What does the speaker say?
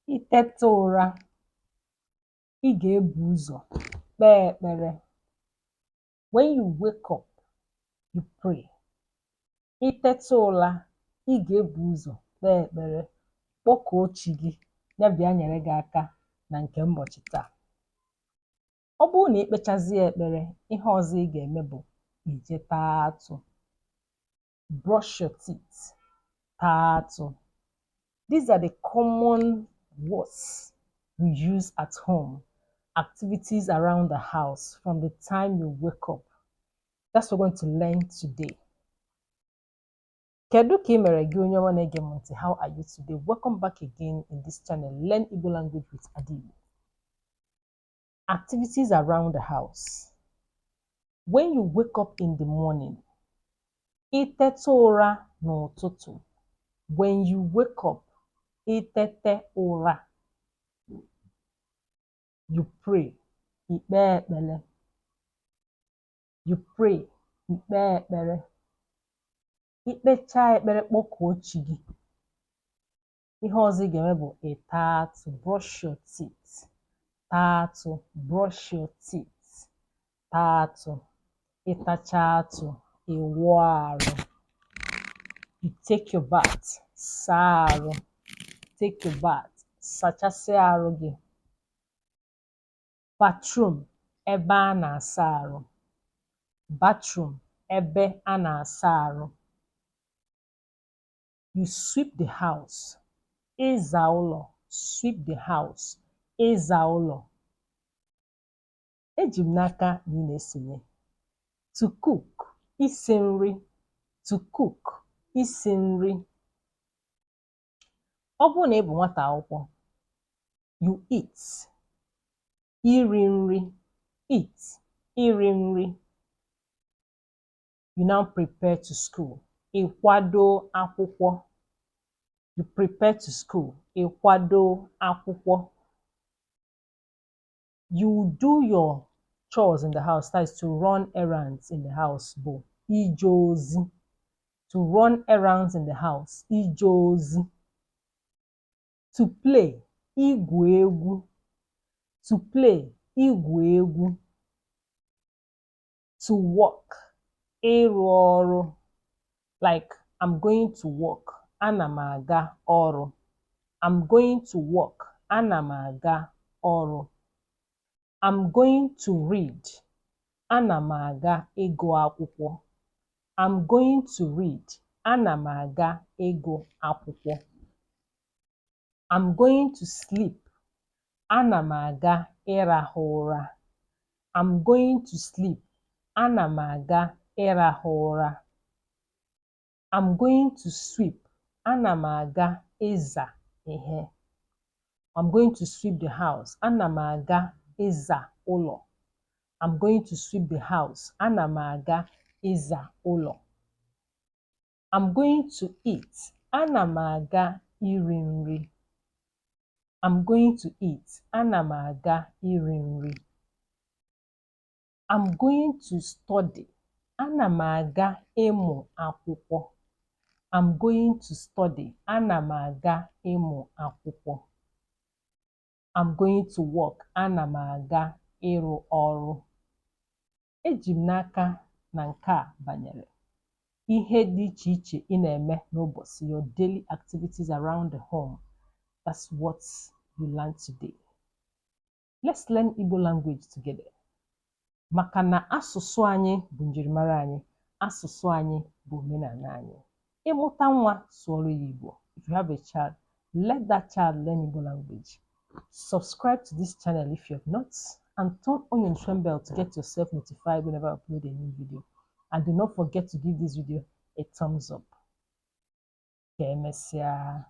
I teta ụra, ị ga-ebu ụzọ kpee ekpere. When you wake up, you pray. I teta ụra, ị ga-ebu ụzọ kpee ekpere, kpọkuo chi gị ya bịa nyere gị aka na nke ụbọchị taa. Ọ bụrụ na i kpechazie ekpere, ihe ọzọ ị ga-eme bụ ije taa atụ. Brush your teeth, taa atụ. These are the common words we use at home, activities around the house from the time you wake up. That's what we're going to learn today. Kedu ka ị mere gị onye ọma na-ege m ntị? How are you today? Welcome back again in this channel, Learn Igbo Language with Adaigbo. Activities around the house. When you wake up in the morning, i teta ụra n'ụtụtụ. When you wake up, i tete ụra, you pray, i kpee ekpere. You pray, i kpee ekpere. I kpechaa ekpere kpọkuo chi gị. Ihe ọzọ ị ga-eme bụ ị taa atụ, brush your teeth. Taa atụ, brush your teeth. Taa atụ. Ị tachaa atụ, ị wụọ arụ. You take your bath, saa arụ. Take your bath, sachasịa arụ gị. Bathroom, ebe a na-asa arụ. Bathroom, ebe a na-asa arụ. You sweep the house, ịza ụlọ. Sweep the house, ịza ụlọ. Eji m n'aka na ị na-esonye. To cook, isi nri. To cook, isi nri. Ọ bụrụ na ị bụ nwata akwụkwọ, you eat, iri nri. Eat, iri nri. You now prepare to school. Ị kwado akwụkwọ. You prepare to school. Ị kwado akwụkwọ. You do your chores in the house, that is to run errands in the house, bụ ije ozi. To run errands in the house, ije ozi. To play, igwu egwu. To play, igwu egwu. To work, ịrụ ọrụ. Like, "I'm going to work," ana m aga ọrụ. I'm going to work, ana m aga ọrụ. I'm going to read, ana m aga ịgụ akwụkwọ. I'm going to read, ana m aga ịgụ akwụkwọ. I'm going to sleep, ana m aga ịrahụ ụra. I'm going to sleep, ana m aga ịrahụ ụra. I'm going to sweep, ana m aga ịza ihe. I'm going to sweep the house, ana m aga ịza ụlọ. I'm going to sweep the house, ana m aga ịza ụlọ. I'm going to eat, ana m aga iri nri. I'm going to eat, ana m aga iri nri. I'm going to study, ana m aga ịmụ akwụkwọ. I'm going to study, ana m aga ịmụ akwụkwọ. I'm going to work, ana m aga ịrụ ọrụ. Eji m n'aka na nke a banyere ihe dị iche iche ị na-eme n'ụbọchị, your daily activities around the home. That's what you learned today. Let's learn Igbo language together. Maka na asụsụ anyị bụ njirimara anyị, asụsụ anyị bụ omenala anyị. Ịmụta nwa, sụọrọ ya Igbo. If you have a child, let that child learn Igbo language. Subscribe to this channel if you have not, and turn on your notification bell to get yourself notified whenever I upload a new video. And do not forget to give this video a thumbs up. Ka emesịa.